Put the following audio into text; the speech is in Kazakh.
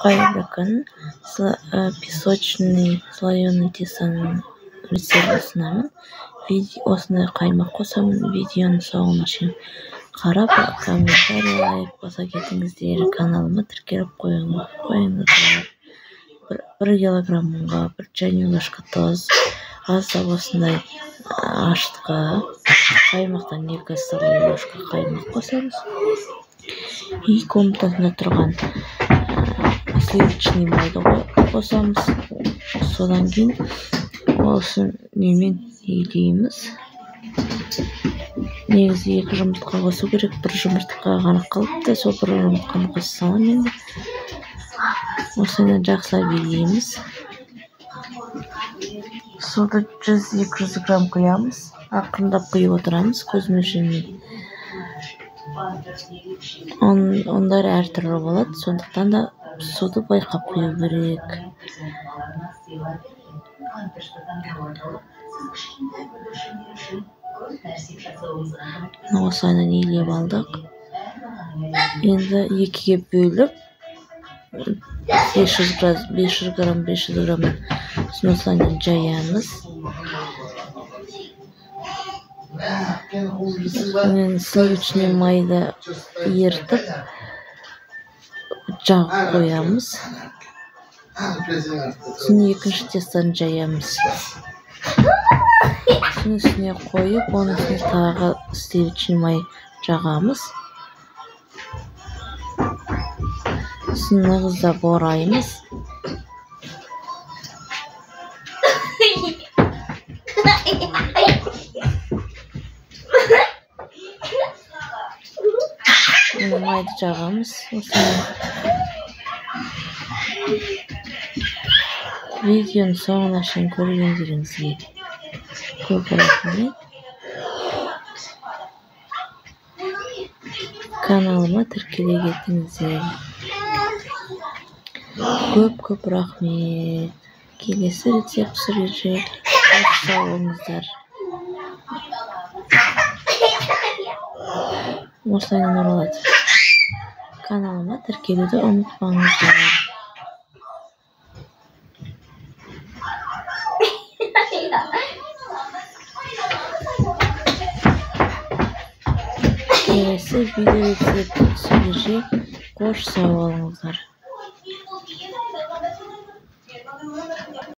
Қайырлы күн. Песочный слоеный тестоның рецептін ұсынамын. Осындай қаймақ қосамын. Видеоның соңына шейін қарап, комментарий, лайк баса кетіңіздер. Каналыма тіркеліп қойыңыздар. 1 килограмм ұнға 1 чайный ложка тұз, аздап осындай ашытқы, қаймақтан 2 столовый ложка қаймақ қосамыз. И комнатасында тұрған сливочный майды қосамыз. Содан кейін осы немен илейміз. Негізі 2 жұмыртқа қосу керек, 1 жұмыртқа ғана қалыпты, сол 1 жұмыртқаны қоса саламын енді. Осыны жақсылап илейміз. Суды 100-200 грамм құямыз. Ақырындап құйып отырамыз, көз мөлшерімен. Ондар әртүрлі болады, сондықтан да суды байқап құю керек. Осылайынан илеп алдық. Енді 2-ге бөліп 500 грамм, 500 грамм осылайынан жаямыз. Сливочный майды ерітіп жағып қоямыз. Сосын екінші тестоны жаямыз. Соның үстіне қойып, оның үстіне тағы сливочный май жағамыз. Сосын нығыздап ораймыз. Майды жағамыз. Видеоның соңына шейін көргендеріңізге көп рахмет. Каналыма тіркеле кетіңіздер. Көп-көп рахмет. Келесі рецепт түсіргенше сау болыңыздар. Осылайынан оралады. Каналыма тіркелуді ұмытпаңыздар. Келесі видео рецепт түсіргенше қош сау болыңыздар.